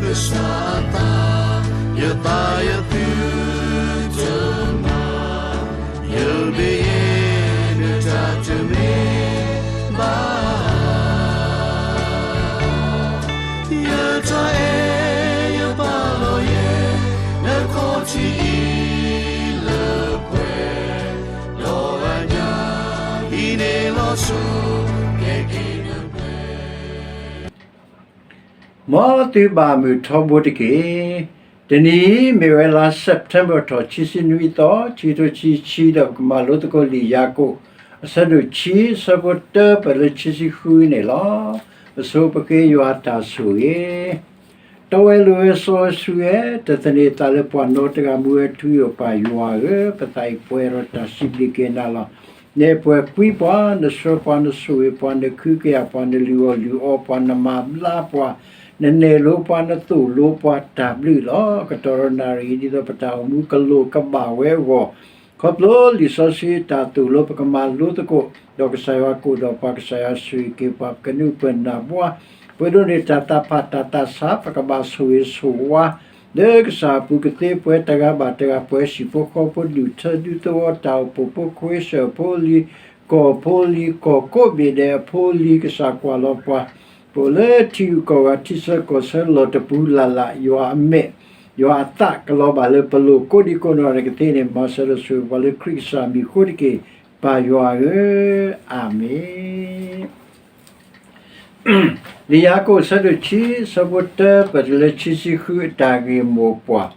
ကစၢ်အသး, ယသးယသုတမၤ, ယမ့ၢ်ယဲ နတၢ်တမ့ၢ်ဘၣ်. ယတၢ်အဲၣ်ယပာ်လီၤယဲ နခီၣ်ထံးအံၤလၢပှဲၤ, ဒီးအညၣ်အံၤန့ၣ်လီၤဆီ ကဲက့ၤနပှဲၤ မ်သုဘၣ်မုာ်ထီဘိတက့ၢ်. တနံၤအံၤမ့ၢ်ဝဲလါ September ထီၣ် ခံဆံနွံသီ, ခံကထိခံဆံခံ, ဒီးပကမၤလိသကိးလံာ်ယၤကိာ် အဆၢဒိၣ်ခံ, အဆၢဖိတၢ ပတုၤလၢခံဆံဃုန့ၣ်လီၤ. ပဆိပဃ့ယွၤတၢ်ဆိၣ်ဂ့ၤ တီဝဲလိၤဝဲစီဝဲဆှံဝဲ, တသန့ၤသးလၢပှၤနီတဂၤ, မူဝဲထူယိာ်ပၢ်ယွၤဧၢ, ပသးအံၤပှဲၤဒီးတၢ်စံးဘျုးက့ၤနၤလီၤ. နပှဲၤကွံပှၤ, နဆှၢပှၤ, နဆိၣ်ဂ့ၤပှၤ, နခုကယာ်ပှၤ, နလုၢ်အီၣ်လုၢ်အီပှၤ, နမၤဘျါပှၤ, နနဲၣ်လိပှၤ, နသိၣ်လိပှၤ, တၢ်ဘျုးလီၤ. ကတီၢ်ဒီးနၣ်ရံၣ်အံၤ ဒ်သိးပတၢ်အိၣ်မူကလိၣ်ကဘၣ်ဝဲအဂီၢ်, ခီဖျိလံာ်စီဆှံတၢ်သိၣ်လိ ပကမၤလိသကိး ဒီးကစၢ်ယွၤကအိၣ်ဒီးပှၤ, ကစၢ်ယွၤဆိၣ်ဂ့ၤက့ၤပှၤ, ပကနုာ်ပၢၢ်နၢ်ဘှါ, ပှဲၤဒိးန့ၢ်တၢ်သးဖးတၢ်သးဆး, ပကဘၣ်ဆိၣ်ဂ့ၤဆိၣ်ဝါ လၢကစၢ်အပူၤကသ့, ပှဲၤတဂၤဘၣ်တဂၤ, ပှဲၤဟံၣ်ဖိဃီဖိ, ဒူၣ်ထၢဒူသဝီ, တၢ်အိၣ်ဖှိၣ်ဖိ, ခွ့ဆၢၣ်ဖိလံၤ, ကီၢ်ဖိလံၤ, ကီၢ်ကိးဘ့ၣ်ဒဲးအဖိလံၤ, ကစၢ်ကွၢ်လီၤပှၤ, ပအိၣ်လၢထံဂုၤကီၢ်ဂၤ, ထံဆၢကီၢ်ဆၢလီၢ်တပူၤလၢ်လၢ်, ယွၤအမဲာ်, ယွၤအသးကလီၤဘၣ်လၢပလိၤကိးဒံကိးနီၢ်ဂၤဒဲးကသ့န့ၣ်, မၤစၢၤဒီးဆိၣ်ဂ့ၤပှၤလၢခရံာ်ကစၢ်အမံၤအဃိတက့ၢ်, ပၢ်ယွၤဧၢ, အၤမ့ၣ်. လံာ်ယၤကိာ်အဆၢဒိၣ်ခံ, အဆၢဖိတၢ ပတုၤလၢခံဆံဃု အတၢ်ဂ့ၢ်မိၢ်ပှၢ်,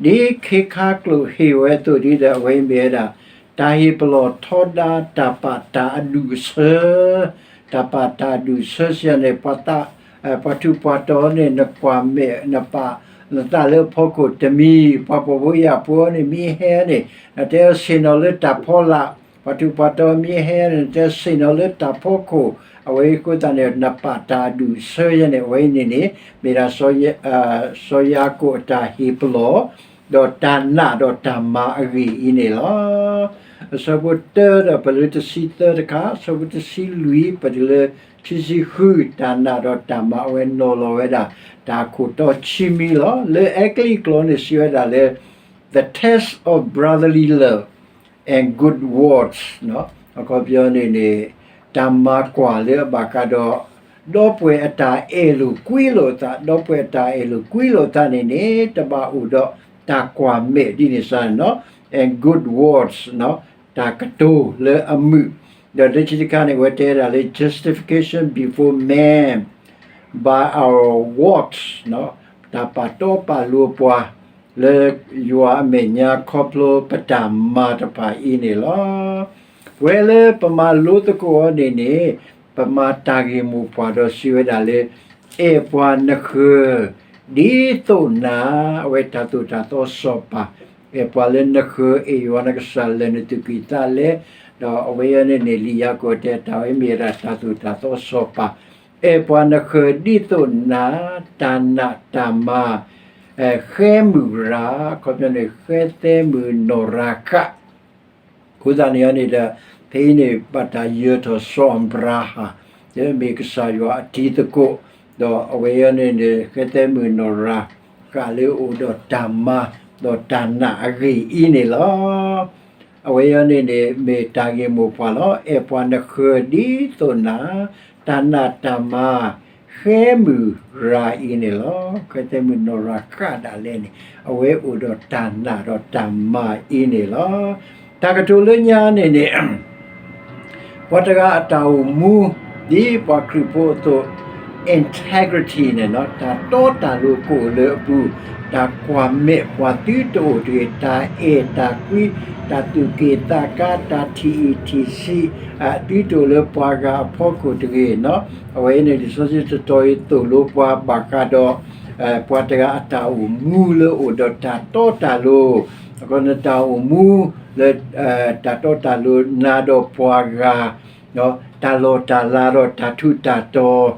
ဒ်ခ့ခါကျိာ်ဟ့ၣ်ဝဲအသိး ဒ်ဒီးအဝဲအံၤမ့ၢ်ဝဲဒၣ် တၢ်ဟ့ၣ်ပလီၢ်ထီဒါ တၢ်ပာ်တၢ်အဒူၣ်အဆၢ, တၢ်ပာ်တၢ်အဒူၣ်အဆၢစံးန့ၣ် ပှၤသး, ပှၤထူးပှၤတီၤန့ၣ် နကွၢ်မဲာ်, နပာ်, နသးလၢအဖီခိၣ်တမံၤ, ပှၤဖှီၣ်ဖိယာ်ဖိန့ၣ် မ့ၢ်ဟဲန့ၣ် နတဲဆ့ၣ်နီၤလၢတၢ်ဖီလာ်, ပှၤထူးပှၤတီၤမ့ၢ်ဟဲန့ၣ် နတဲဆ့ၣ်နီၤလၢတၢ်ဖီခိၣ်, အဝဲအံၤအဃိသတးန့ၣ် နပာ်တၢ်အဒူၣ်အဆၢယဲန့ၣ် အဝဲအံၤန့ၣ်န့ၣ် မ့ၢ်ဒၣ် စီၤယၤကိာ်အတၢ်ဟ့ၣ်ပလီၢ်, ဒီးတၢ်နာ်ဒီးတၢ်မၤအဂ့ၢ်အံၤန့ၣ်လီၤ. အဆၢဖိတၢဒီးပတုၤလၢတဆံသၢတခါ, အဆၢဖိတဆံလွံၢ် ပတုၤလၢခံဆံဃု, တၢ်နာ်ဒီးတၢ်မၤ အဝဲနီၤလီၤဝဲဒၣ် တၢ်ခိၣ်တီခံမံၤလီၤ. လၢအဲကလံးကျိာ်န့ၣ် စံးဝဲဒၣ်လၢ the test of brotherly love and good works အခီပညီန့ၣ်န့ၣ် တၢ်မၤကွၢ်လၢအဘၣ်ဃးဒီး ဒီပုၢ်ဝဲၢ်အတၢ်အဲၣ်လိာ်ကွံလိာ်အသး, ဒီပုၢ်ဝဲၢ်အတၢ်အဲၣ်လိာ်ကွံလိာ်အသးန့ၣ်န့ၣ် တဘၣ်အိၣ်ဒီးတၢ်ကွၢ်မဲာ်ဒ်န့ၣ်စ့ၢ်န့ၣ်လီၤ. and good works တၢ်ကတိၤလၢအမုာ်, ဒီးလၢခံတခါန့ၣ် အဝဲတဲဒၣ်လၢ justification before man by our works တၢ်ပာ်တီပာ်လိၤပှၤ လၢယွၤအမဲာ်ညါခီဖျိပတၢ်မၤတဖၣ်အံၤန့ၣ်လီၤ. ပဝဲလၢပမၤလိသကိးအီၤန့ၣ်န့ၣ် ပမၤတၢ်ဂ့ၢ်မိၢ်ပှၢ်ဒီးစံးဝဲဒၣ်လၢ အဲၣ်ပှၤနဃၢၤ ဒ်သိးနၤ, အဝဲတၢ်သိၣ်တၢ်သီစီၤပၤ, အဲၣ်ပှၤလၢနဃၢၤ, အဲၣ်ယွၤနကစၢ်လၢာ်နသူၣ်ကံၢ်သးလဲ, ဒီးအဝဲအံၤန့ၣ်န့ၣ် လံာ်ယၤကိာ်တဲတၢ်ဝဲမ့ၢ်ဝဲဒၣ်တၢ်သိၣ်တၢ်သီစီၤပၤ, အဲၣ်ပှၤနဃၢၤဒ်သိးနၤ, တၢ်နာ်တၢ်မၤ ဃဲမုၢ်ရၤ, အခီပညီန့ၣ် ဃဲသဲမုၢ်နီၢ်ရၤဃး, အဃိသတးန့ၣ်န့ၣ်ဒီး ဖဲအံၤန့ၣ် ဘၣ်တၢ်ယၢၤထီၣ်စီၤအၤဘြၤဟၣ် လၢမ့ၢ်ကစၢ်ယွၤအတံၤသကိး, ဒီးအဝဲအံၤန့ၣ်န့ၣ် ဃဲသဲမုၢ်နီၢ်ရၤဃးလၢအအိၣ်ဒီးတၢ်မၤ ဒီးတၢ်နာ်အဂ့ၢ်အံၤန့ၣ်လီၤ. အဝဲအံၤန့ၣ်န့ၣ် မ့ၢ်တၢ်ဂ့ၢ်မိၢ်ပှၢ်လီၤ. အဲၣ်ပှၤနဃၢၤဒ်သိးနၤ, တၢ်နာ်တၢ်မၤ ဃဲမုၢ်ရၤအံၤန့ၣ်လီၤ. ဃဲသဲမုၢ်နီၢ်ရၤဃးဒၣ်လဲာ်န့ၣ် အဝဲအိၣ်ဒီးတၢ်နာ်ဒီးတၢ်မၤအံၤန့ၣ်လီၤ. တၢ်ကတိၤလၢညါန့ၣ်န့ၣ် ပှၤတဂၤအတၢ်အိၣ်မူ ဒ်ပှၤခရံာ်ဖိအသိး integrity န့ၣ် တၢ်တီတၢ်လိၤကအိၣ်လၢအပူၤ, တၢ်ကွၢ်မဲာ်ပှၤသုတအိၣ်တဂ့ၤ, တၢ်အဲၣ်တၢ်ကွံ, တၢ်သူၣ်က့ၣ်သးကါ, တၢ်ထံၣ်အံၣ်ထံၣ်ဆံး သုတအိၣ်လၢပှၤဂၤအဖီခိၣ်တဂ့ၤ. အဝဲအံၤန့ၣ် လံာ်စီဆှံတတီၤအံၤသိၣ်လိပှၤဘၣ်ဃးဒီး ပှၤတဂၤအတၢ်အိၣ်မူလၢအိၣ်ဒီးတၢ်တီတၢ်လိၤ, အဃိနတၢ်အိၣ်မူလၢ တၢ်တီတၢ်လိၤ နၤဒီးပှၤဂၤ တၢ်လီၢ်တၢ်လၤဒီးတၢ်ထူးတၢ်တီၤ,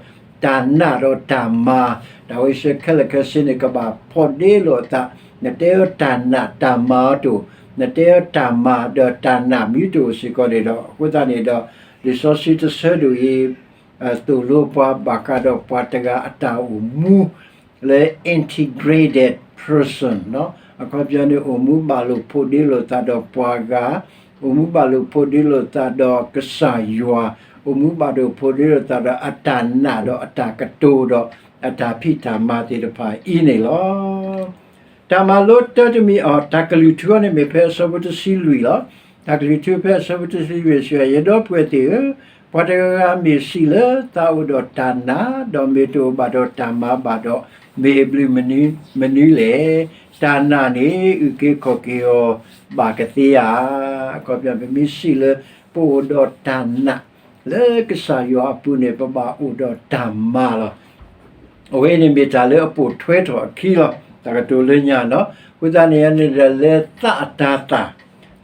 တၢ်နာ်ဒီးတၢ်မၤ, တၢ်ဝဲဆၢခဲလၢာ်ခဲဆ့န့ၣ် ကဘၣ်ဖီၣ်ဒ့လိာ်အသး, နတဲအီၤတၢ်နာ်တၢ်မၤအီၤတအိၣ်, နတဲအီၤတၢ်မၤဒီးတၢ်နာ်မ့ၢ်တအိၣ်စ့ၢ်ကီးန့ၣ်ဒီး အဃိသတးန့ၣ်ဒီး လံာ်စီဆှံတဆၢဒိၣ်အံၤ သိၣ်လိပှၤဘၣ်ဃးဒီးပှၤတဂၤအတၢ်အိၣ်မူ လၢ integrated person အခီပညီန့ၣ် အိၣ်မူဘၣ်လိာ်ဖိးဒ့လိာ်သးဒီးပှၤဂၤ, အိၣ်မူဘၣ်လိာ်ဖိးဒ့လိာ်သးဒီးကစၢ်ယွၤ, အိၣ်မူဘၣ်လိာ်ဖိးဒ့လိာ်သးဒီးအတၢ်နာ်ဒီးအတၢ်ကတိၤဒီးအတၢ်ဖံးတၢ်မၤသ့ၣ်တဖၣ်အံၤန့ၣ်လီၤ. တၢ်မၤလိတၢတမံၤအီၤ တၢ်ကလုၢ်ထူအီၤန့ၣ် မ့ၢ်ဖဲအဆၢဖိတဆံလွံၢ်လီၤ. တၢ်ကလုၢ်ထူဖဲအဆၢဖိတဆံလွံၢ်စံး, ယဒီပုၢ်ဝဲၢ်သ့ၣ်ဧၢ, ပှၤတဂၤဂၤမ့ၢ်စံးလၢသးအိၣ်ဒီးတၢ်နာ်, ဒီးမ့ၢ်တအိၣ်ဘၣ်ဒီးတၢ်မၤဘၣ်ဒီး, မ့ၢ်အဘျုးမနုၤလဲၣ်. တၢ်နာ်န့ၣ် အုၣ်က့ၤခီၣ်က့ၤအီၤဘၣ်ကသ့ဧါ. အခီပညီ ပမ့ၢ်စံးလၢပအိၣ်ဒီးတၢ်နာ် လၢကစၢ်ယွၤအပူၤန့ၣ် ပဘၣ်အိၣ်ဒီးတၢ်မၤလီၤ. အဝဲန့ၣ်မ့ၢ်တၢ်လၢအပိာ်ထွဲထီၣ်အခံလီၤ. တၢ်ကတိၤလၢညါနီၤ. အဃိသတးန့ၣ်န့ၣ်ဒီး လၢသးအတၤသၣ်,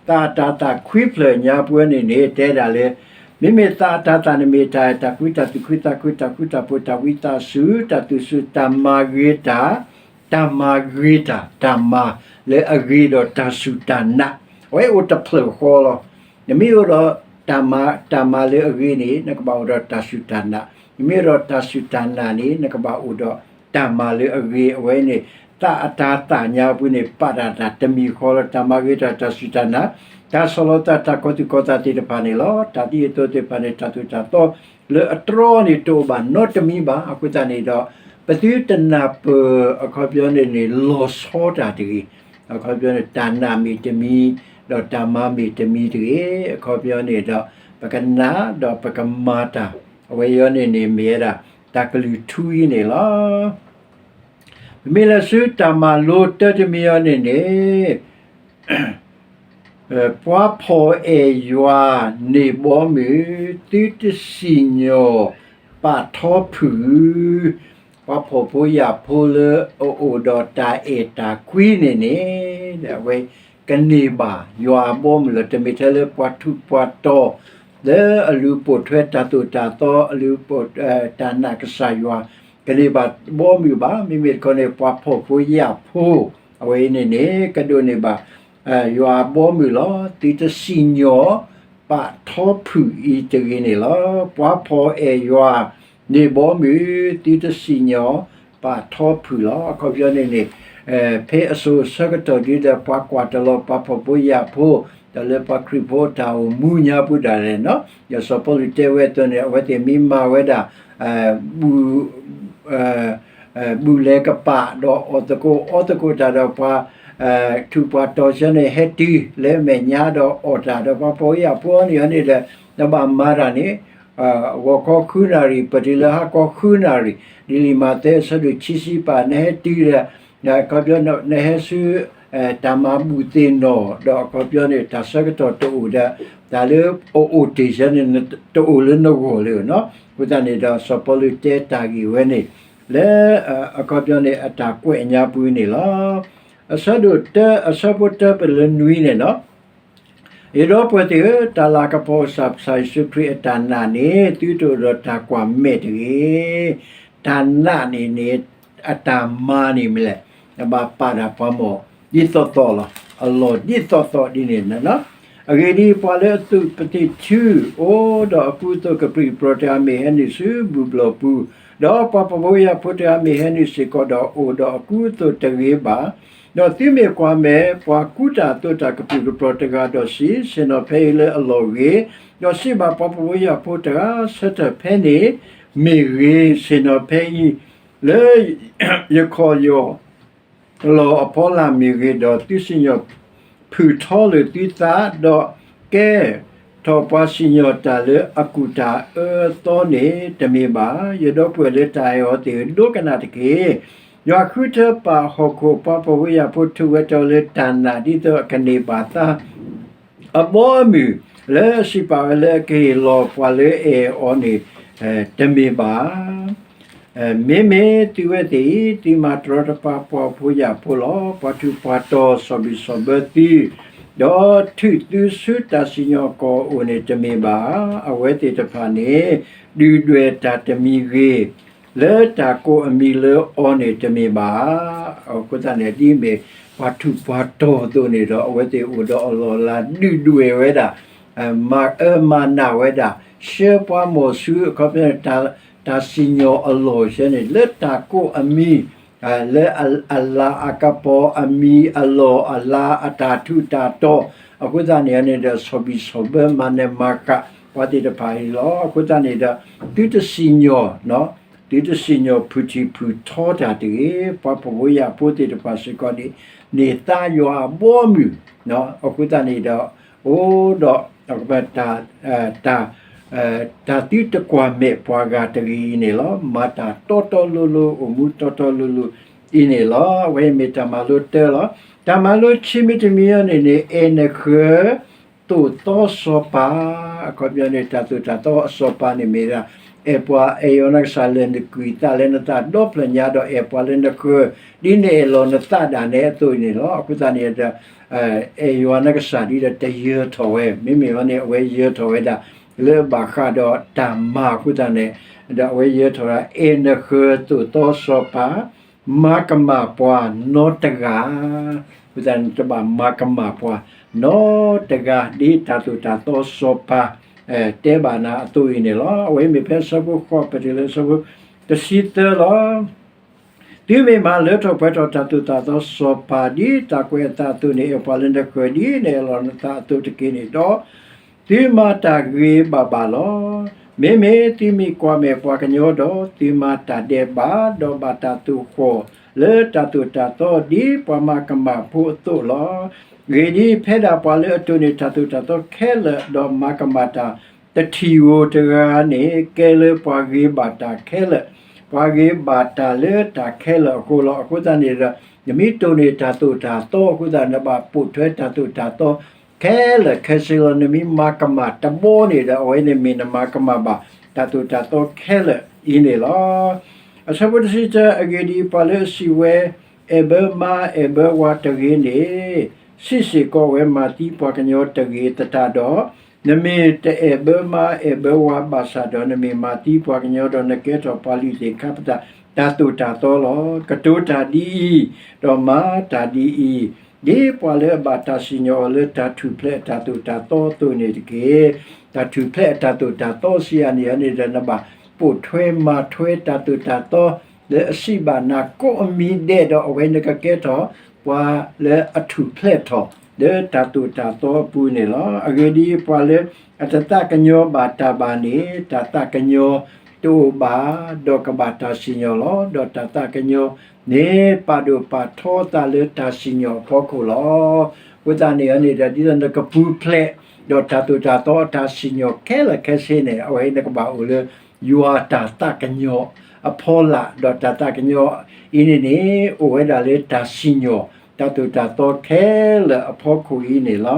သးအတၤသၣ်ခွံဖျၢၣ်ညါပူၤန့ၣ်န့ၣ် တဲဒၣ်လၢ မ့မ့ၢ်သးအတၤသၣ်န့ၣ်မ့ၢ်တၢ် တၢ်ကွံတၢ်သူၣ်ခုသးခု, တၢ်ဃူတၢ်ဖိး, တၢ်ဝံသးစူၤ, တၢ်သူၣ်စူၤ, တၢ်မၤဂ့ၤတၢ်, တၢ်မၤဂ့ၤတၢ်, တၢ်မၤလၢအဂ့ၤဒီးတၢ်စူၢ်တၢ်နာ်, အဝဲအိၣ်တဖျၢၣ်ဃီလီၤ. နမ့ၢ်အိၣ်ဒီးတၢ်မၤ, တၢ်မၤလၢအဂ့ၤန့ၣ် နကဘၣ်အိၣ်ဒီးတၢ်စူၢ်တၢ်နာ်, နမ့ၢ်အိၣ်ဒီးတၢ်စူၢ်တၢ်နာ်န့ၣ် နကဘၣ်အိၣ်ဒီးတၢ်မၤလၢအဂ့ၤ. အဝဲန့ၣ် သးအတၤသၣ်ညါပူၤန့ၣ် ပာ်တၢ်တၢ်တမံၤဃီလီၤ. တၢ်မၤဂ့ၤတၢ်, တၢ်စူၢ်တၢ်နာ်, တၢ်ဆီၣ်လီၤသး, တၢ်ကီၤသူၣ်ကီၤသးသ့ၣ်တဖၣ်န့ၣ်လီၤ. တၢ်ဒ်အသိးသ့ၣ်တဖၣ်န့ၣ် တၢ်သိၣ်တၢ်သီလၢအတြီန့ၣ် တအိၣ်ဘၣ်နီတမံၤဘၣ်. အဃိသတးန့ၣ်ဒီး ပသုတနၢ်ပၢၢ် အခီပညီန့ၣ်န့ၣ် လီၤဆီတၢ်တဂ့ၤ. အခီပညီန့ၣ် တၢ်နာ်မ့ၢ်တမံၤ, ဒီးတၢ်မၤမ့ၢ်တမံၤတဂ့ၤ. အခီပညီန့ၣ်ဒီး ပကနာ်ဒီးပကမၤတၢ်, အဝဲအံၤန့ၣ်န့ၣ် မ့ၢ်ဝဲဒၣ်တၢ်ကလုၢ်ထူအံၤန့ၣ်လီၤ. ပမ့ၢ်လဲၤဆူတၢ်မၤလိတၢတမံၤအံၤန့ၣ်န့ၣ် ပှၤဖှီၣ်အဲၣ်ယွၤန့ၣ်ဘီမုၢ်, သုတစံၣ်ညီၣ်ပာ်ထီဖုၣ်ဧါ. ပှၤဖှီၣ်ဖိယာ်ဖိလၢအအိၣ်ဒီးတၢ်အဲၣ်တၢ်ကွံန့ၣ်န့ၣ် အဝဲကန့ၢ်ဘၣ်ယွၤအဘီအမုၢ်လီၤ. တမ့ၢ်ထဲလၢပှၤထူးပှၤတီၤ လၢအလုၢ်ပိာ်ထွဲတၢ်သိၣ်တၢ်သီ အလုၢ်ပိာ် တၢ်နာ်ကစၢ်ယွၤ ကန့ၢ်ဘၣ်ဘီမုၢ်ဘၣ်. မ့မ့ၢ်တခီန့ၣ် ပှၤဖှီၣ်ဖိယာ်ဖိ အဝဲအံၤန့ၣ်န့ၣ် ကဒိးန့ၢ်ဘၣ် ယွၤအဘီအမုၢ်လီၤ. သုတစံၣ်ညီၣ်ပာ်ထီဖုၣ်အံၤတဂ့ၤန့ၣ်လီၤ. ပှၤဖှီၣ်အဲၣ်ယွၤန့ၣ်ဘီမုၢ်, သုတစံၣ်ညီၣ်ပာ်ထီဖုၣ်လီၤ. အခီပညီန့ၣ်န့ၣ် ဖဲအစိၤဆၢကတီၢ်ဒ်ဒီး ပှၤကွၢ်တလီၤပှၤဖှီၣ်ဖိယာ်ဖိ ဒီးလၢပှၤခရံာ်ဖိတၢ်အိၣ်မူညါပူၤဒၣ်လဲာ်နီၤ, ဒီးစီၤပီလူးတဲဝဲအသိးန့ၣ် အဝဲသ့ၣ်မ့ၢ်မၤဝဲဒၣ် ဘူၣ် ဘူၣ်လဲၤကပာ်ဒီးအီၣ်သကိးအီသကိးတၢ်ဒီးပှၤ ထူးပှၤတီၤဆၢန့ၣ် ဟဲတုၤလၢမဲာ်ညါဒီးအီၣ်တၢ်ဒီးပှၤဖှီၣ်ဖိယာ်ဖိန့ၣ်န့ၣ်ဒီး နဘၣ်မၤတၢ်န့ၣ် ဂီၤခီဃုနၣ်ရံၣ် ပတုၤလၢဟါခီဃုနၣ်ရံၣ်, ဒ်လံာ်မးသဲအဆၢဒိၣ်ခံဆံပာ် နဟဲတုၤဒီး အခီပညီ နဟဲဆူ တၢ်မၤဘူၣ်သ့ၣ်နီၣ် ဒီးအခီပညီန့ၣ် တၢ်ဆၢကတီၢ်တအိၣ်ဒီး တၢ်လၢအအိၣ်တ့ၢ်ဆၢန့ၣ် တအိၣ်လၢနဂီၢ်လၢၤနီၤ. အဃိသတးန့ၣ်ဒီး စီၤပီလူးတဲတၢ်ဂ့ၢ်ဝဲန့ၣ် လၢ အခီပညီန့ၣ် အတၢ်ကွဲးညါပူၤန့ၣ်လီၤ. အဆၢဒိၣ်တၢ အဆၢဖိတၢပလၢနွံန့ၣ်နီၤ ယဒီပုၢ်ဝဲၢ်သ့ၣ်ဧၢ, တၢ်လၤကပီၤကစၢ် ကစၢ်ယ့ၣ်ၡူးခရံာ်အတၢ်နာ်န့ၣ် သုတအိၣ်ဒီးတၢ်ကွၢ်မဲာ်တဂ့ၤ. တၢ်နာ်န့ၣ်န့ၣ် အတၢ်မၤန့ၣ်မ့ၢ်လဲၣ်, နဘၣ်ပာ်တၢ်ပှၤမီၢ် ဒ်သိးသိးလီၤ, အလီၢ်ဒ်သိးသိးဒ်န့ၣ်လီၤ. အဂ့ၢ်ဒ်အံၤ, ပှၤလၢအသူးပသံးထု အိၣ်ဒီးအကူအသိးကပြုၢ်ကပြီၤတဂၤ မ့ၢ်ဟဲနုာ်ဆူဘူၣ်ဘျီၣ်ပူၤ, ဒီးပှၤဖှီၣ်ဖိယာ်ဖိတဂၤ မ့ၢ်ဟဲနုာ်စ့ၢ်ကီးဒီးအိၣ်ဒီးအကူအသိးတဂ့ၤဘၣ် ဒီးသုမ့ၢ်ကွၢ်မဲာ် ပှၤကူတၢ်သိးတၢ်ကပြုၢ်ကပြီၤတဂၤဒီးစံး, ဆ့ၣ်နီၤဖဲအံၤလၢအလီၢ်ဂ့ၤ, ဒီးစံးဘၣ်ပှၤဖှီၣ်ဖိယာ်ဖိတဂၤ, ဆၢထၢၣ်ဖဲန့ၣ်မ့ၢ်ဂ့ၤ, ဆ့ၣ်နီၤဖဲအံၤလၢ ယခီၣ်ယီၢ် လီၢ်အဖီလာ်မ့ၢ်ဂ့ၤ, ဒီးသုစံၣ်ညီၣ်ဖုၣ်ထီလၢာ်သုသး, ဒီးကဲထီၣ်ပှၤစံၣ်ညီၣ်တၢ်လၢ အကူၣ်တၢ်အၢအသီန့ၣ် တမ့ၢ်ဘၣ်. ယဒီပုၢ်ဝဲၢ်လၢတၢ်အဲၣ်အီၤသ့ၣ်ဧၢ, ဒိကနၣ်တက့ၢ်. ယွၤဃုထၢပာ်ဟီၣ်ခိၣ်ပှၤဖှီၣ်ဖိယာ်ဖိ ထုးဝဲတီၤလၢတၢ်နာ် ဒ်သိးအကန့ၢ်ဘၣ်သး အဘီအမုၢ် လၢအစံးပာ်ဝဲလၢအကဟ့ၣ်လီၤပှၤလၢအအဲၣ်အီၤန့ၣ် တမ့ၢ်ဘၣ်. မ့မ့ၢ်သုဝဲသ့ၣ်အံၤ သုမၤတရီတပါပှၤဖှီၣ်ဖိယာ်ဖိလီၤ. ပှၤထူးပှၤတီၤ စီၣ်ဘံၣ်စီၣ်ဘၢသု, ဒီးထုးသုဆူတၢ်စံၣ်ညီၣ်ကွီၢ်အိၣ်န့ၣ် တမ့ၢ်ဘၣ်. အဝဲသ့ၣ်တဖၣ်န့ၣ် ဒုၣ်ဒွဲၣ်တၢ်တမံၤဂ့ၤ လၢတၢ်ကိးအမံၤလၢအီၤန့ၣ်တမ့ၢ်ဘၣ်. အဃိသတးန့ၣ် ဒ်အမ့ၢ်ပှၤထူးပှၤတီၤအသိးန့ၣ်ဒီး အဝဲသ့ၣ်အိၣ်ဒီးအလီၢ်အလၤ ဒုၣ်ဒွဲၣ်ဝဲဒၣ်, မၤအၢမၤနးဝဲဒၣ်, ဆှၢပှၤမီၢ်ဆူ အခီပညီ တၢ်စံၣ်ညီၣ်အလီၢ်ဆၢန့ၣ် လၢတၢ်ကိးအမံၤ လၢအလၤအကပီၤ အမံၤအလီၢ် အလၤအတၢ်ထူးတၢ်တီၤ, အဃိသတးန့ၣ်န့ၣ်ဒီး ဆီၣ်ဘံၣ်ဆီၣ်ဘၢမၤနၢၤမၤဃးပှၤသ့ၣ်တဖၣ်အံၤလီၤ. အဃိသတးန့ၣ်ဒီး သုတစံၣ်ညီၣ် သုတစံၣ်ညီၣ်ဖုၣ်ထံၣ်ဖုၣ်ထီတၢ်တဂ့ၤ. ပှၤဖှီၣ်ဖိယာ်ဖိသ့ၣ်တဖၣ်စ့ၢ်ကီးန့ၣ် န့ၢ်သါယွၤအဘီအမုၢ်, အဃိသတးန့ၣ်ဒီး အိၣ်ဒီး တၢ် တၢ်သုတကွၢ်မဲာ်ပှၤဂၤတဂ့ၤအံၤန့ၣ်လီၤ. မၤတၢ်တီတီလိၤလိၤ အိၣ်မူတီတီလိၤလိၤအံၤန့ၣ်လီၤ. အဝဲမ့ၢ်တၢ်မၤလိတၢလီၤ. တၢ်မၤလိခံမံၤတမံၤအံၤန့ၣ်န့ၣ် အဲၣ်နဃၢၤ သိၣ်သီစီၤပၤ, အခီပညီန့ၣ် တၢ်သိၣ်တၢ်သီအစီၤပၤန့ၣ်မ့ၢ်ဒၣ် အဲၣ်ပှၤ အဲၣ်ယွၤနကစၢ်လၢနကွံာ်သးလၢနသးဒီဖျၢၣ်ညါ ဒီးအဲၣ်ပှၤလၢနဃၢၤ ဒ်နအဲၣ်လီၤနသးဒၣ်နဲအသိးအံၤန့ၣ်လီၤ. အဃိသတးန့ၣ်ဒီး အဲၣ်ယွၤနကစၢ်ဒ်ဒီးတယၢၤထီၣ်ဝဲ, မ့မ့ၢ်ဝဲန့ၣ် အဝဲယၢၤထီၣ်ဝဲဒၣ် လၢအဘၣ်ဃးဒီးတၢ်မၤအဃိသတးန့ၣ် ဒီးအဝဲယၢၤထီၣ်ဝဲဒၣ် အဲၣ်နဃၢၤသိၣ်သီစီၤပၤ မၤကမၣ်ပှၤနီတဂၤ, အဃိသတးန့ၣ် တဘၣ်မၤကမၣ်ပှၤနီတဂၤ ဒ်တၢ်သိၣ်တၢ်သီစီၤပၤ တဲဘၣ်နၤအသိးအံၤန့ၣ်လီၤ. အဝဲမ့ၢ်ဖဲအဆၢဖိဃိး ပတုၤလၢအဆၢဖိတဆံသၢလီၤ. သုမ့ၢ်မၤလၢထီၣ်ပှဲၤထီၣ်တၢ်သိၣ်တၢ်သီစီၤပၤ ဒ်တၢ်ကွဲးအသးအသိးန့ၣ် အဲၣ်ပှၤလၢနဃၢၤ ဒ်နအဲၣ်လီၤနသးအသိးတက့ၢ်န့ၣ်ဒီး သုမၤတၢ်ဂ့ၤဘၣ်ဘၣ်လီၤ. မ့မ့ၢ်သုမ့ၢ်ကွၢ်မဲာ်ပှၤကညီဒီး သုမၤတၢ်ဒဲးဘး, ဒီးဘၣ်တၢ်သိၣ်ဃီၣ်လၢတၢ်သိၣ်တၢ်သီ ဒ်ပှၤမၤကမၣ်ဖိအသိးလီၤ. အဂ့ၢ်ဒ်အံၤ, ဖဲဒၣ်ပှၤလၢအတိၢ်န့ၢ်တၢ်သိၣ်တၢ်သီခဲလၢာ် ဒီးမၤကမၣ်တၢ်တထံၣ်ဧိၤတဂၤန့ၣ် ကဲလၢပှၤဂ့ၤဘၣ်တၢ်ခဲလၢာ်, ပှၤဂ့ၤဘၣ်တၢ်လၢတၢ်ခဲလၢာ်အဃိလီၤ. အဃိသတးန့ၣ်ဒီး နမ့ၢ်တိၢ်န့ၢ်တၢ်သိၣ်တၢ်သီအဃိသတး နဘၣ်ပိာ်ထွဲတၢ်သိၣ်တၢ်သီ ခဲလၢာ်ခဲဆ့လီၤ. နမ့ၢ်မၤကမၣ်တဘီန့ၣ်ဒီး အဝဲန့ၣ်မ့ၢ်နမၤကမၣ်ဘၣ် တၢ်သိၣ်တၢ်သီခဲလၢာ်အံၤန့ၣ်လီၤ. အဆၢဖိတဆံတၢ, အဂ့ၢ်ဒ်အံၤ, ပှၤလၢအစံးဝဲ, အဲၣ်ဘၢမါ အဲၣ်ဘၢဝၤတဂ့ၤန့ၣ်, စံးစ့ၢ်ကီးဝဲ မၤသံပှၤကညီတဂ့ၤသတးဒီး, နမ့ၢ်တအဲၣ်ဘၢမါအဲၣ်ဘၢဝၤဘၣ်ဆၣ်ဒီး နမ့ၢ်မၤသံပှၤကညီဒီး နကဲထီၣ်ပှၤလုၢ်သ့ၣ်ခါပတာ် တၢ်သိၣ်တၢ်သီလီၤ. ကတိၤတၢ်ဒ်အံၤ, ဒီးမၤတၢ်ဒ်အံၤ, ဒ်ပှၤလၢအဘၣ်တၢ်စံၣ်ညီၣ်အီၤလၢတၢ်ထူၣ်ဖျဲးအတၢ်သိၣ်တၢ်သီအသိးန့ၣ်တက့ၢ်. တၢ်ထူၣ်ဖျဲးအတၢ်သိၣ်တၢ်သီစံးယၤန့ၣ်န့ၣ်ဒီး နဘၣ်ပိာ်ထွဲမၤထွဲတၢ်သိၣ်တၢ်သီ လၢအစံးဘၣ်နၤကိးအမံၤဒဲးဒီး အဝဲန့ၣ်ကကဲထီၣ် ပှၤလၢအထူၣ်ဖျဲးထီၣ် လၢတၢ်သိၣ်တၢ်သီအပူၤန့ၣ်လီၤ. အဂ့ၢ်ဒ်အံၤ, ပှၤလၢအတသးကညီၤဘၣ်တၢ်ဘၣ်န့ၣ် တၢ်သးကညီၤတအိၣ်ဘၣ်, ဒီးကဘၣ်တၢ်စံၣ်ညီၣ်လီၤ. ဒီးတၢ်သးကညီၤန့ၣ် ပာ်ဒိၣ်ပာ်ထီသးလၢတၢ်စံၣ်ညီၣ်အဖီခိၣ်လီၤ. အဃိသတးန့ၣ်န့ၣ်ဒီး ဒ်သိးနကပူၤဖျဲး ဒီးတၢ်သိၣ်တၢ်သီအတၢ်စံၣ်ညီၣ်ခဲလၢာ်ခဲဆ့န့ၣ် အဝဲနကဘၣ်အိၣ်လၢ ယွၤတၢ်သးကညီၤအဖီလာ်, ဒီးတၢ်သးကညီၤအံၤန့ၣ်န့ၣ် အိၣ်ဝဲဒၣ်လၢတၢ်စံၣ်ညီၣ် တၢ်သိၣ်တၢ်သီခဲလၢာ်အဖီခိၣ်အံၤန့ၣ်လီၤ.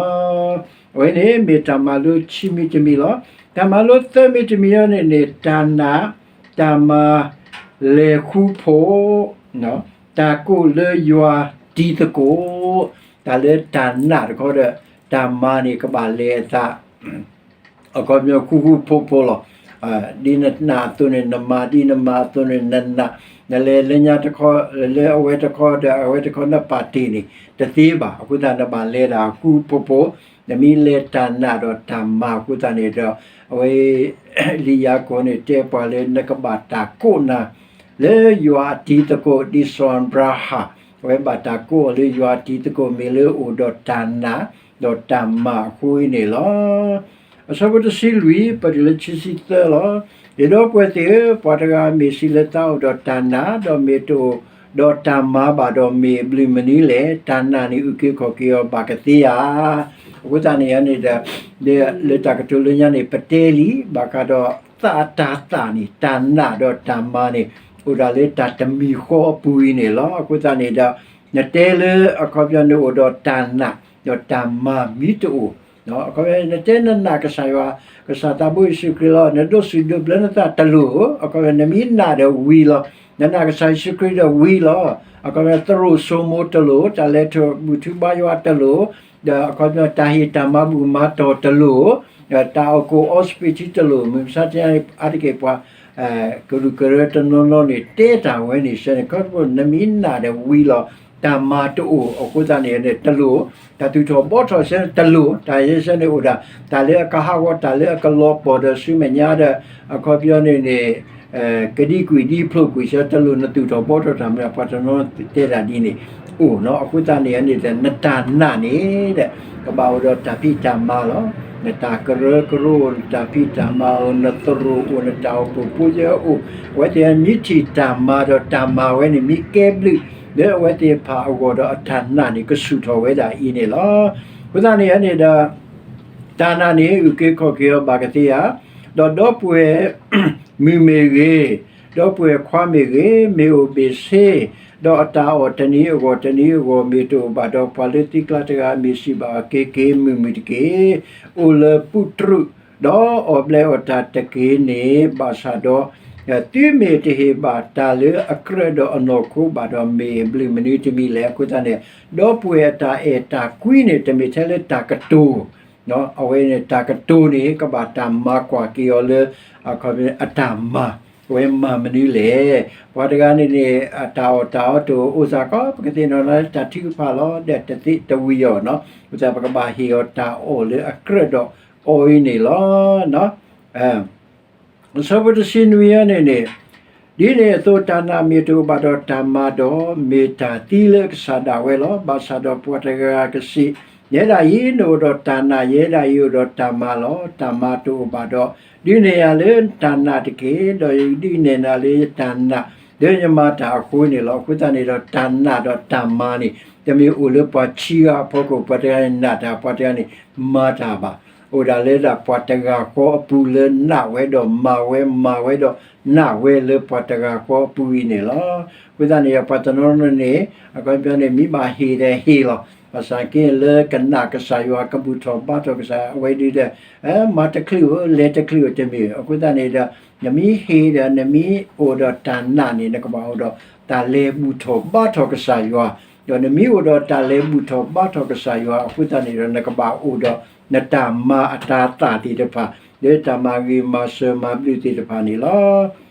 အဝဲန့ၣ်မ့ၢ်တၢ်မၤလိခံမံၤတမံၤလီၤ. တၢ်မၤလိသၢမံၤတမံၤအံၤန့ၣ်န့ၣ် တၢ်နာ်, တၢ်မၤ, လဲၤဃူဖိး, တၢ်ကိးလၢယွၤတံၤသကိး, တၢ်လၢတၢ်နာ်တခီဒီး တၢ်မၤန့ၣ်ကဘၣ်လဲၤအသး အခီပညီဃူဃူဖိးဖိးလီၤ. ဒ်နနာ်အသိးန့ၣ်နမၤ, ဒ်နမၤအသိးန့ၣ်နနာ်, နလဲၤလၢညါတခီ, လၢအဝဲတခီဒီး အဝဲတခီနပာ်တ့ၢ်န့ၣ် တသ့ဘၣ်. အဃိသတးနဘၣ်လဲၤဒၣ်ဃူဖိးဖိး, နမ့ၢ်လဲၤတၢ်နာ်ဒီးတၢ်မၤအဃိသတးန့ၣ်ဒီး အဝဲ လံာ်ယၤကိာ်န့ၣ်တဲပှၤလၢနကဘၣ်တၢ်ကိးနၤ လၢယွၤအတံၤသကိး ဒ်စီၤအၤဘြၤဟၣ် အဝဲဘၣ်တၢ်ကိးအီၤလၢယွၤအတံၤသကိး မ့ၢ်လၢအိၣ်ဒီးတၢ်နာ် ဒီးတၢ်မၤအဃိအံၤန့ၣ်လီၤ. အဆၢဖိတဆံလွံၢ် ပတုၤလၢခံဆံသၢလီၤ. ယဒီပုၢ်ဝဲၢ်သ့ၣ်ဧၢ, ပှၤတဂၤမ့ၢ်စံးလၢသးအိၣ်ဒီးတၢ်နာ်, ဒီးမ့ၢ်တအိၣ်ဒီးတၢ်မၤဘၣ်ဒီး မ့ၢ်အဘျုးမနုၤလဲၣ်. တၢ်နာ်န့ၣ်အုၣ်က့ၤခီၣ်က့ၤအီၤဘၣ်ကသ့ဧါ. အဃိသတးန့ၣ်န့ၣ်ဒီး လၢတၢ်ကတိၤလၢညါန့ၣ် ပတဲလံ ဘၣ်ဃးဒီးသးအတၤသၣ်န့ၣ် တၢ်နာ်ဒီးတၢ်မၤန့ၣ် အိၣ်ဒၣ်လၢတၢ်တမံၤဃီအပူၤအံၤန့ၣ်လီၤ. အဃိသတးန့ၣ်ဒီး နတဲလၢအခီပညီန့ၣ်အိၣ်ဒီးတၢ်နာ် ဒီးတၢ်မၤမ့ၢ်တအိၣ် အခီပညီ နတဲနနာ်ကစၢ်ယွၤ, ကစၢ်သးဘိယ့ၣ်ၡူးခရံာ်လီၤ, နဒိးစူၣ်ဒိးဘျၢနသးတလိၣ်ဧိၤ, အခီပညီ နမ့ၢ်နာ်ဒီးဝံၤလီၤ. နနာ်ကစၢ်ယ့ၣ်ၡူးခရံာ်ဒီးဝံၤလီၤ. အခီပညီ သရိာ်စိမိၤတလိၣ်, တၢ်လဲၤထီၣ်ဘူၣ်ထူဘါယွၤတလိၣ်, ဒီးအခီပညီ တၢ်ဟ့ၣ်တၢ်မၤဘူၣ်မၤတီၢ်တလိၣ်, ဒီးတၢ်အီၣ်ကိၣ်အီစပံးထံတလိၣ်, မုၢ်မဆါတနံၤအါတက့ၢ်ပှၤ ကရူၢ်ကရၢတနီၤနီၤန့ၣ် တဲတၢ်ဝဲန့ၣ် ဆၢန့ၣ် ခီဖျိနမ့ၢ်နာ်ဒီးဝံၤလီၤ. တၢ်မၤတအိၣ်အဃိသတးန့ၣ်န့ၣ် တလိၣ်, တၢ်သူၣ်ထီၣ်ဘှီထီၣ်ဆၢန့ၣ်တလိၣ်, တၢ်ယဲဆၢန့ၣ်အိၣ်ဒၣ် တၢ်လၢအကဟးဂီၤ တၢ်လၢအကလီၤပှီၢ်ဒီးဆူမဲာ်ညါဒီး အခီပညီန့ၣ်န့ၣ် ကဒံကွံာ်ဒံဖျိးကွံာ် ဆၢတလိၣ်နသူၣ်ထီၣ်ဘှီထီၣ်တၢ်မနုၤ ပှၤတနီၤတဲဒၣ်ဒ်န့ၣ်အိၣ်နီၤ. အဃိသတးန့ၣ်န့ၣ်ဒီး နတၢ်နာ်န့ၣ်ဒီး ကဘၣ်အိၣ်ဒီးတၢ်ဖံးတၢ်မၤလီၤ. နတၢ်ကရၢကရိအိၣ်, နတၢ်ဖံးတၢ်မၤအိၣ်, နသရိာ်အိၣ်, နတၢ်အိၣ်ဖှိၣ်ဖိယဲအိၣ်, အဝဲသ့ၣ်မ့ၢ်ထံၣ်တၢ်မၤဒီးတၢ်မၤဝဲန့ၣ် မ့ၢ်ကဲဘျုး လၢအဝဲသ့ၣ်တဖၣ်အဂီၢ်ဒီးအတၢ်နာ်န့ၣ် ကဆူၣ်ထီၣ်ဝဲဒၣ်အံၤန့ၣ်လီၤ. အဃိသတးန့ၣ်န့ၣ်ဒီး တၢ်နာ်န့ၣ် အုၣ်က့ၤခီၣ်က့ၤအီၤဘၣ်ကသ့ဧါ. ဒီးဒီပုၢ်ဝဲၢ်မုၣ်မ့ၢ်ဂ့ၤ, ဒီပုၢ်ဝဲၢ်ခွါမ့ၢ်ဂ့ၤ, မ့ၢ်အိၣ်ဘ့ၣ်ဆ့, ဒီးအတၢ်အီၣ်တနံၤအဂီၢ်တနံၤအဂီၢ် မ့ၢ်တအိၣ်ဘၣ်ဒီး ပှၤလၢသံကျါတဂၤ မ့ၢ်စံးဘၣ်အီၤ က့ၤက့ၤမုာ်မုာ်တက့ၢ်. အိၣ်လၢပူတြူး, ဒီးအီၣ်ဘျဲအီၣ်တၢ်တက့ၢ်န့ၣ် ဘၣ်ဆၣ်ဒီး သုမ့ၢ်တဟ့ၣ်ဘၣ်တၢ်လၢအကြၢးဒီးအနီၢ်ခိဘၣ်ဒီး မ့ၢ်ဘျုးမနုၤတမံၤလဲၣ်. အဃိသတးန့ၣ် ဒီပုၢ်ဝဲၢ်အတၢ်အဲၣ်တၢ်ကွံန့ၣ် တမ့ၢ်ထဲလၢတၢ်ကတိၤ အဝဲန့ၣ် တၢ်ကတိၤန့ၣ် ကဘၣ်တၢ်မၤကွၢ်က့ၤအီၤလၢ အတၢ်မၤ, အဝဲမၤမနုၤလဲၣ်. ပှၤတဂၤန့ၣ်န့ၣ် အတၢ်အီၣ်တၢ်အီတအိၣ် အိၣ်သးကီ ပကသ့ၣ်နီၣ်လၢတၢ်ထုကဖၣ်လီၤ ဒီးတသ့တဝံၤအီၤနီၤ. အဃိသတးပကဘၣ်ဟ့ၣ်အီၤတၢ်အီၣ်လၢအကြၢးဒီးအီၤအံၤန့ၣ်လီၤ. အဆၢဖိတဆံနွံအံၤန့ၣ်န့ၣ်, ဒ်န့ၣ်အသိးတၢ်နာ်မ့ၢ်တအိၣ်ဘၣ်ဒီးတၢ်မၤဒီး မ့ၢ်တၢ်သံလၢအကစၢ်ဒၣ်ဝဲလီၤ. ဘၣ်ဆၣ်ဒီးပှၤတဂၤကစံး, ယဲဒၣ်အံၤနအိၣ်ဒီးတၢ်နာ်, ယဲဒၣ်အံၤအိၣ်ဒီးတၢ်မၤလီၤ. တၢ်မၤတအိၣ်ဘၣ်ဒီး ဒုးနဲၣ်ယၤလၢတၢ်နာ်တက့ၢ်. ဒီးယဒုးနဲၣ်နၤလၢယတၢ်နာ် လၢယမၤတၢ်အဃိန့ၣ်လီၤ. အဃိသတးန့ၣ်ဒီး တၢ်နာ်ဒီးတၢ်မၤန့ၣ် တမ့ၢ်အိၣ်လၢပှၤခံဂၤအဖီခိၣ်, ပှၤတဂၤန့ၣ်နာ်တၢ်, ပှၤတဂၤန့ၣ် မၤတၢ်ဘၣ်. အိၣ်ဒၣ်လၢဒၣ်ပှၤတဂၤဃီအပူၤလၢနာ်ဝဲဒီးမၤဝဲ, မၤဝဲဒီးနာ်ဝဲလၢပှၤတဂၤဃီအပူၤအံၤန့ၣ်လီၤ. အဃိသတးန့ၣ် ပှၤတနီၤနီၤန့ၣ် အခီပညီန့ၣ် မ့ၢ်ဘၣ်ဟ့ၣ်ဒီးဟ့ၣ်လီၤ. ဘၣ်ဆၣ်က့လၢကနာ်ကစၢ်ယွၤ ကဘူၣ်ထီၣ်ဘါထီၣ်ကစၢ်ယွၤ အဝဲဒုးဒီး မၤတချုးဧိၤ လဲၤတချုးဧိၤတမ့ၢ်. အဃိသတးန့ၣ်ဒီး နမ့ၢ်ဟ့ၣ်ဒီး နမ့ၢ်အိၣ်ဒီးတၢ်နာ်န့ၣ် နကဘၣ်အိၣ်ဒီးတၢ်လဲၤဘူၣ်ထီၣ်ဘါထီၣ်ကစၢ်ယွၤ, ဒီးနမ့ၢ်အိၣ်ဒီးတၢ်လဲၤဘူၣ်ထီၣ်ဘါထီၣ်ကစၢ်ယွၤ အဃိသတးန့ၣ်ဒီး နကဘၣ်အိၣ်ဒီးနတၢ်မၤအတၤသၣ်သ့ၣ်တဖၣ် လၢတၢ်မၤဂ့ၤမၤစၢၤမၤဘျုးသ့ၣ်တဖၣ်န့ၣ်လီၤ.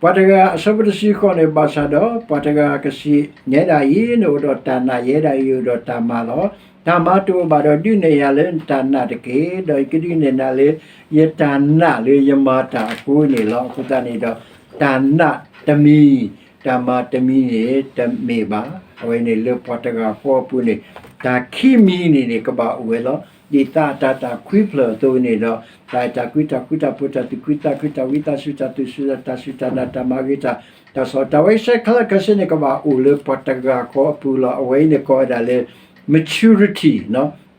ပှၤတဂၤ အဆၢဖိတဆံဃိးန့ၣ် ဘၣ်ဆၣ်ဒီး ပှၤတဂၤကစံး, ယဲဒၣ်အံၤ နအိၣ်ဒီးတၢ်နာ်, ယဲဒၣ်အံၤအိၣ်ဒီးတၢ်မၤလီၤ. တၢ်မၤတအိၣ်ဘၣ်ဒီး ဒုးနဲၣ်ယၤလၢနတၢ်နာ်တက့ၢ်. ဒီးယကဒုးနဲၣ်နၤလၢ ယတၢ်နာ်လၢယမၤတၢ်အဃိန့ၣ်လီၤ. အဃိသတးန့ၣ်ဒီး တၢ်နာ်တမံၤ တၢ်မၤတမံၤန့ၣ် တမ့ၢ်ဘၣ်. အဝဲန့ၣ်လၢပှၤတဂၤဃီအပူၤန့ၣ် တၢ်ခံမံၤန့ၣ်န့ၣ် ကဘၣ်အိၣ်ဝဲလီၤ. ဒ်သးအတၤတၢ်ခွံဖျၢၣ်အသိးန့ၣ်ဒီး တၢ်အဲၣ်တၢ်ကွံ တၢ်ဃူတၢ်ဖိး တၢ်သူၣ်ခုသးခု တၢ်ဝံသးစူၤ တၢ်သူၣ်စူၤ တၢ်စူၢ်တၢ်နာ် တၢ်မၤဂ့ၤ တၢ် တၢ်ဆီၣ် တၢ်ဝဲစဲခဲလၢာ်ခဲဆ့န့ၣ် ကဘၣ်အိၣ်လၢပှၤတဂၤဃီအပူၤလီၤ. အဝဲအံၤန့ၣ်ကိးဝဲဒၣ်လၢ maturity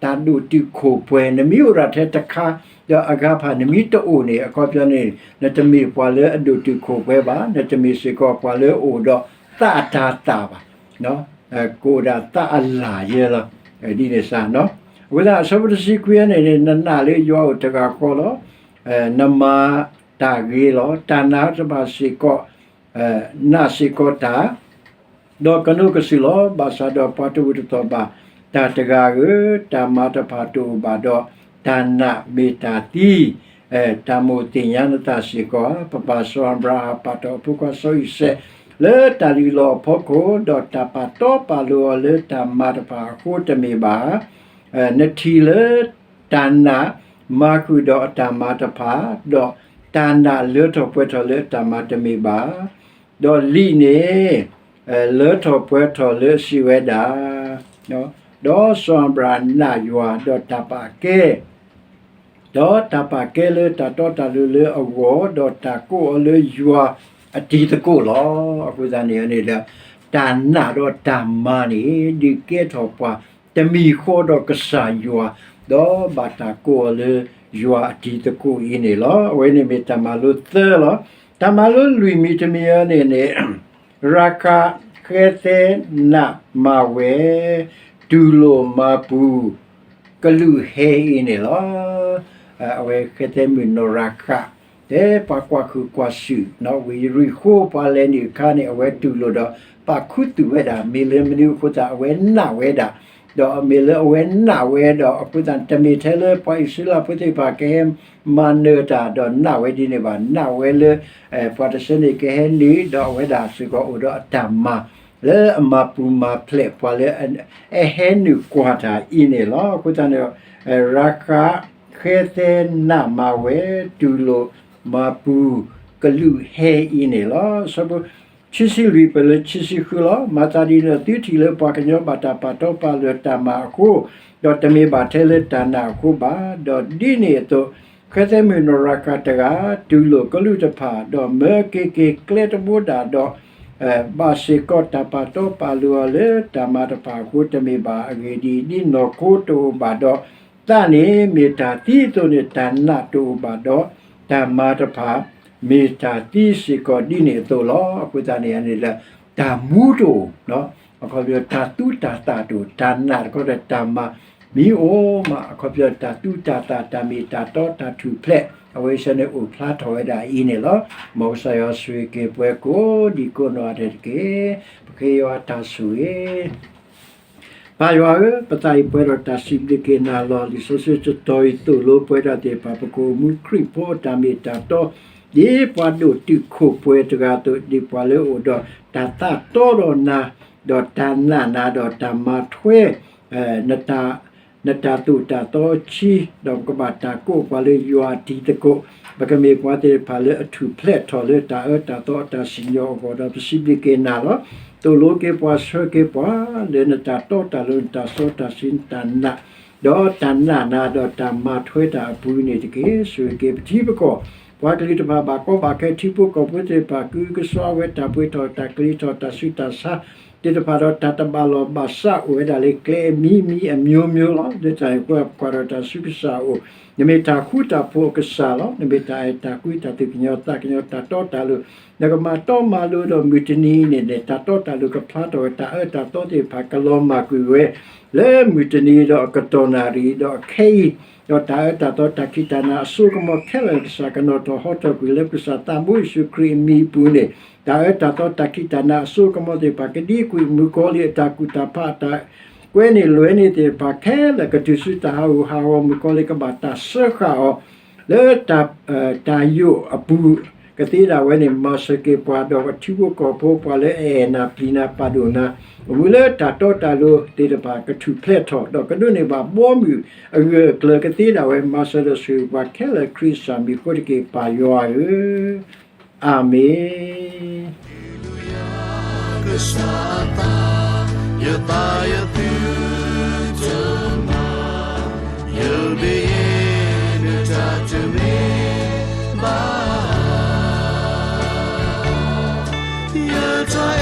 တၢ်ဒိၣ်တုာ်ခိၣ်ပှဲၤ. နမ့ၢ်အိၣ်ဒၣ်ထဲတခါ ဒီးအဂၤဖၣ်နမ့ၢ်တအိၣ်န့ၣ် အခီပညီန့ၣ် နတမ့ၢ်ပှၤလၢအဒိၣ်တုာ်ခိၣ်ပှဲၤဘၣ်, နတမ့ၢ်စ့ၢ်ကီးပှၤလၢအအိၣ်ဒီးသးအတၤသၣ်ဘၣ်. ကအိၣ်ဒၣ်သးအလၣ်ယဲလီၤ. ဒ်န့ၣ်စ့ၢ်နီၤ. အဃိသတး အဆၢဖိတဆံခွံန့ၣ်န့ၣ် နနာ်လၢယွၤအိၣ်တဂၤဃီလီၤ. နမၤတၢ်ဂ့ၤလီၤ. တၢ်နာ်တဖၣ်စ့ၢ်ကီး နာ်စ့ၢ်ကီးတၢ် ဒီးကနိးကစုာ်လီၤ. ဘၣ်ဆၣ်ဒီးပှၤတဘူၣ်တတီၢ်ဘၣ် တၢ်တဂၤဧၢ, တၢ်မၤတဖၣ်တအိၣ်ဘၣ်ဒီး တၢ်နာ်မ့ၢ်တၢ်သံ, တၢ်မိၣ်သ့ၣ်ညါနသးစ့ၢ်ကီးဧါ. ပပၢ်စီၤအၤဘြၤဟၣ်ပာ်ထီၣ်အဖိခွါစီၤအံၤစဲး လၢတၢ်လုၢ်လီၢ်အဖီခိၣ်, ဒီးတၢ်ပာ်တီပာ်လိၤအီၤလၢတၢ်မၤတဖၣ်အဃိတမ့ၢ်ဘၣ်. နထံၣ်လၢတၢ်နာ်မၤဃုာ်ဒီးအတၢ်မၤတဖၣ်, ဒီးတၢ်နာ်လၢထီၣ်ပှဲၤထီၣ်လၢအတၢ်မၤတမ့ၢ်ဘၣ်. ဒီးလံာ်န့ၣ် လၢထီၣ်ပှဲၤထီၣ်လၢအစံးဝဲဒၣ်, ဒီးစီၤအၤဘြၤဟၣ်နာ်ယွၤ, ဒီးတၢ်ပာ်ကဲ, ဒီးတၢ်ပာ်ကဲလၢတၢ်တီတၢ်လိၤလၢအဂီၢ်, ဒီးတၢ်ကိးအီၤလၢယွၤအတံၤသကိးလီၤ. အဃိသတးန့ၣ်န့ၣ်ဒီး တၢ်နာ်ဒီးတၢ်မၤန့ၣ် ဒုးကဲထီၣ်ပှၤတမံၤဃီဒီးကစၢ်ယွၤ, ဒီးဘၣ်တၢ်ကိးအီၤလၢယွၤအတံၤသကိးအံၤန့ၣ်လီၤ. အဝဲန့ၣ်မ့ၢ်တၢ်မၤလိသၢလီၤ. တၢ်မၤလိလွံၢ်မံၤတမံၤအံၤန့ၣ်န့ၣ် ရၤဃး ဃဲသဲနးမၤဝဲ တူၢ်လိာ်မၤပူၤ ကလူးဟဲအံၤန့ၣ်လီၤ. အဝဲဃဲသဲမုၣ်နီၢ်ရၤဃး တဲပှၤကွၢ်ဃုာ်ကွၢ်ဆူၣ် ဝ့ၢ်ယရံၣ်ဃိၤ ပှၤလဲၤနုာ်အခါန့ၣ် အဝဲတူၢ်လိာ်ဒီး ပာ်ခူသူၣ်ဝဲဒၣ် မ့ၢ်လၢမနုၤအဃိသတး အဝဲနာ်ဝဲဒၣ်, ဒီးမ့ၢ်လၢအဝဲနာ်ဝဲဒီး အဃိသတး တမ့ၢ်ထဲလၢပှၤအံၣ်စရ့လးဖိသ့ၣ်တဖၣ်ကဟဲမၤနၢၤတၢ်ဒီးနာ်ဝဲဒ်န့ၣ်ဘၣ်, နာ်ဝဲလၢ ပှၤတဆၢန့ၣ်ကဟဲနုာ် ဒီးအဝဲဒၣ်စ့ၢ်ကီးအိၣ်ဒီးအတၢ်မၤ လၢအမၤပူၤမၤဖျဲးပှၤလၢ အဟဲနုာ်ကွၢ်တၢ်အံၤန့ၣ်လီၤ. အဃိသတးန့ၣ် ရၤဃး ဃဲသဲနးမၤဝဲ တူၢ်လိာ်မၤပူၤ ကလူးဟဲအံၤန့ၣ်လီၤ. ဆၢဖိခံဆံလွံၢ်ပၢၢ်လၢခံဆံဃုလီၤ. မၤသးဒ်န့ၣ်ဒီး သုထံၣ်လၢပှၤကညီဘၣ်တၢ်ပာ်တီပာ်လိၤတၢ်မၤအဃိ, ဒီးတမ့ၢ်ဘၣ်ထဲလၢတၢ်နာ်အဃိဘၣ်. ဒီးဒ်န့ၣ်အသိး, ဃဲသဲမုၣ်နီၢ်ရၤဃၣ်တဂၤ တူၢ်လိာ်ကလူးတဖၣ်, ဒီးမၢက့ၤက့ၤကျဲတဘိဒၣ်ဒီး ဘၣ်စ့ၢ်ကီးတၢ်ပာ်တီပာ်လိၤအီၤလၢတၢ်မၤတဖၣ်အဃိတမ့ၢ်ဘၣ်. အဂ့ၢ်ဒ်အံၤ, ဒ်နီၢ်ခိတအိၣ်ဘၣ်ဒီးသးန့ၣ်မ့ၢ်တၢ်သံအသိးန့ၣ်, တၢ်နာ်တအိၣ်ဘၣ်ဒီးတၢ်မၤတဖၣ် မ့ၢ်တၢ်သံစ့ၢ်ကီးဒ်န့ၣ်အသိးလီၤ. အဃိသတးန့ၣ်န့ၣ်ဒီး တၢ်မူတအိၣ်, အခီပညီတၢ်သူတၢ်သၣ်တအိၣ်, တၢ်နာ်တခီဒီးတၢ်မၤမ့ၢ်အိၣ်မး, အခီပညီတၢ်သူတၢ်သၣ်, တၢ်မ့ၢ်တၢ်တီတၢ်ထူၣ်ဖျဲး, အဝဲဆၢန့ၣ်အိၣ်ဖျါထီၣ်ဝဲဒၣ်အံၤန့ၣ်လီၤ. မ်ကစၢ်ယွၤဆိၣ်ဂ့ၤက့ၤပှၤကိးဒံကိးနီၢ်ဂၤဒဲးတက့ၢ်. ပဃ့ယွၤတၢ်ဆိၣ်ဂ့ၤ ပၢ်ယွၤဧၢ, ပသးအံၤပှဲၤဒီးတၢ်စံးဘျုးက့ၤနၤလီၤ. လံာ်စီဆှံတတီၤအံၤသိၣ်လိပှၤဒၣ်သ့ၣ်တဖၣ် ပကအိၣ်မူခရံာ်ဖိအတၢ်မ့ၢ်တၢ်တီ, ဒ်ပှၤဒိၣ်တုာ်ခိၣ်ပှဲၤတဂၤအသိး, ဒ်ပှၤလၢအအိၣ်ဒီးတၢ်သးတီဒီးနၤ, ဒီးတၢ်နာ်နၤ, ဒီးတၢ်မၤထွဲ နတၢ်သိၣ်တၢ်သီဆှံ, ဒီးပကဘၣ်တၢ်ကိးပှၤလၢယွၤအတံၤသကိး, ပကမ့ၢ်ပှၤသ့ၣ်တဖၣ်လၢအထူၣ်ဖျဲးထီၣ်လၢတၢ်အၢတၢ်သီအတၢ်စံၣ်ညီၣ်အဂီၢ်, ဒီးပစံးဘျုးက့ၤနၤလီၤ. သိၣ်လိက့ၤပှၤဆှၢက့ၤပှၤ လၢနတၢ်တီတၢ်လိၤ နတၢ်စီတၢ်ဆှံ နတၢ်နာ်, ဒီးတၢ်နာ်နၤ ဒီးတၢ်မၤထွဲတၢ်အပူၤန့ၣ်တက့ၢ်. ဆိၣ်ဂ့ၤက့ၤပထံပကီၢ်, ပှၤကလုာ်တဖၣ်ဘၣ်ကီဘၣ်ခဲထံဖိကီၢ်ဖိသ့ၣ်တဖၣ် ကုကစွါဝဲတၢ်ပှ့ၤထီၣ်တၢ်ကလံၤထီၣ်တၢ်ဆူးတၢ်ဆါ သ့ၣ်တဖၣ်ဒီးတၢ်တဘၣ်လီၢ်ဘၣ်စးအိၣ်ဝဲဒၣ်လၢကျဲအမံၤမံၤအမျိုးမျိုးလီၤ. လၢတၢ်န့ၣ်ပှၤကွၢ်ဒီးတၢ်ဆူးကစၢ်အိၣ်, နမ့ၢ်တၢ်ဃူတၢ်ဖိးအကစၢ်လီၤ. နမ့ၢ်တၢ်အဲၣ်တၢ်ကွံတၢ်သူၣ်ကညီၤသးကညီၤတၢ်တီတၢ်လိၤ, နကမၤတီမၤလိၤဒီးမုၢ်တနံၤအံၤန့ၣ်န့ၣ် တၢ်တီတၢ်လိၤကဖျါထီၣ်ဝဲ တၢ်အၢတၢ်သီသ့ၣ်တဖၣ်ကလီၤမၢ်ကွံာ်ဝဲ လၢမုၢ်တနံၤဒီးအကတီၢ်နၣ်ရံၣ်ဒီးအခဲအံၤ, ဒီးတၢ်အၢတၢ်သီတၢ်ခံးတၢ်နၤအစိကမီၤခဲလၢာ် ကစၢ်ကနီၤထီၣ်ဟီထီၣ်ကွံာ်လၢကစၢ်သးဘိယ့ၣ်ၡူးခရံာ်အမံၤအပူၤန့ၣ်, တၢ်အၢတၢ်သီတၢ်ခံးတၢ်နၤအစိကမီၤသ့ၣ်တဖၣ် ကဒံကွံာ်မုၣ်ကီၤလံၢ်အတၢ်ကူၣ်တၢ်ဖးအတၢ်ကွဲန့ၢ်လွဲန့ၢ်သ့ၣ်တဖၣ်ခဲလၢာ် ကတုၤဆူတၢ်ဟးဂူာ်ဟးဂီၤ မုၣ်ကီၤလံၢ်ကဘၣ်တၢ်စၢဃာ်အီၤ လၢ တၢ်ယိာ်အပူၤကသ့ဒၣ်ဝဲန့ၣ် မၤစၢၤက့ၤပှၤဒီးပထံဖိကီၢ်ဖိ ပှၤလၢအအဲၣ်နၤပျံၤနၤပာ်ဒိၣ်နၤ, အိၣ်မူလၢတၢ်တီတၢ်လိၤသ့ၣ်တဖၣ်ကထူၣ်ဖျဲးထီၣ် ဒီးကဒိးန့ၢ်ဘၣ်ဘီမုၢ်အဂၢၢ်အကျၢၤကသ့ဒၣ်ဝဲ မၤစၢၤဒီးဆိၣ်ဂ့ၤပှၤခဲလၢာ် ခရံာ်ကစၢ်မံၤအဃိတက့ၢ် ပၢ်ယွၤဧၢ, အၤမ့ၣ်. ကစၢ်သး ယသးယသုတမၤ ယဘျုးယဲနတၢ်တမ့ၢ်ဘၣ် ယတၢ်